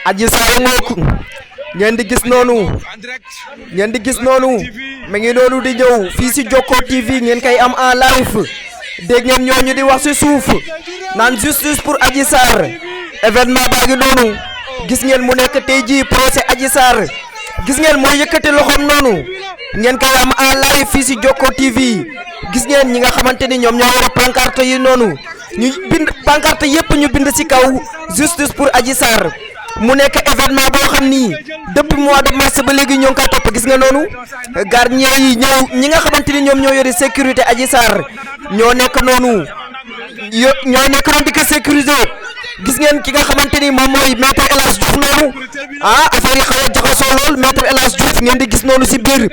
Adji Sarr ngook ngeen di gis noonu mi ngi noonu di ñëw fii si Jokko TV ngeen koy am en live dégg ngeen ñooñu di wax si suuf naan justice pour Adji Sarr événement baa ngi noonu gis ngeen mu nekk tey jii procès Adji Sarr gis ngeen mooy yëkkati loxoom noonu ngeen koy am en live fii si Jokko TV gis ngeen ñi nga xamante ni ñoom ñoo war a pancarte yi noonu ñu bind pancarte yépp ñu bind si kaw justice pour Adji Sarr mu nekk événement boo xam ni depuis mois de mars ba léegi ñoo ngi koy topp gis nga noonu gardien yi ñëw ñi nga xamante ni ñoom ñoo yore sécurité Adji Sarr ñoo nekk noonu ñoo nekk noonu di ko sécuriser gis ngeen ki nga xamante ni moom mooy maître El Hadj Diouf noonu affaire yi xaw a jaxasoo lool maître El Hadj Diouf ngeen di gis noonu si biir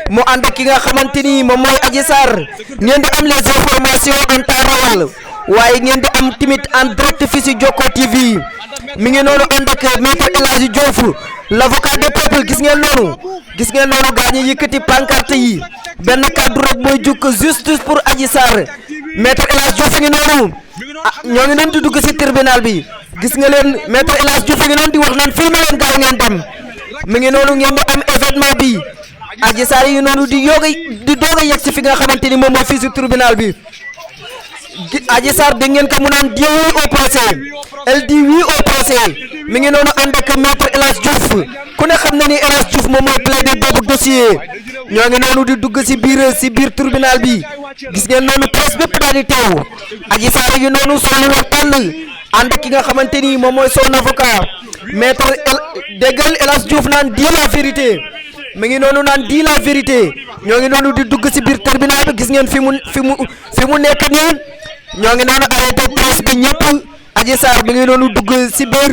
mu ànd ak ki nga xamante ni moom mooy Adji Sarr ngeen di am les informations en temps réel waaye ngeen di am timit en direct fii si Jokko TV mi ngi noonu ànd ak maître El Hadj Diouf l'avocat du peuple gis ngeen noonu gaa ñi yëkkati pancarte yi benn kaddu rek mooy jukk justice pour Adji Sarr maître El Hadj Diouf ngi noonu ñoo ngi doon di dugg ci tribunal bi gis nga leen maître El Hadj Diouf ngi noonu di wax naan filmé leen gaaw ngeen dem mi ngi noonu ngeen di am événement bi Adji Sarr yi noonu di doog a yegg ci fi nga xamante ni moom mooy fii ci tribunal bi Adji Sarr dégg ngeen ko mu naan dit oui au procès elle dit oui au procès mi ngi noonu ànd ak maître El Hadj Diouf ku ne xam na ni El Hadj Diouf moom mooy plaider boobu dossier ñoo ngi noonu di dugg ci biir tribunal bi gis ngeen noonu presse bépp daal di teew Adji Sarr yi noonu solu wax tànn ànd ak ki nga xamante ni moom mooy son avocat maître déggal El Hadj Diouf naan dit la vérité mi ngi noonu naan dit la vérité ñoo ngi noonu di dugg ci biir tribunal bi gis ngeen fi mu nekk nii ñoo ngi noonu arrêté presse bi ñëpp Adji Sarr mi ngi noonu dugg ci biir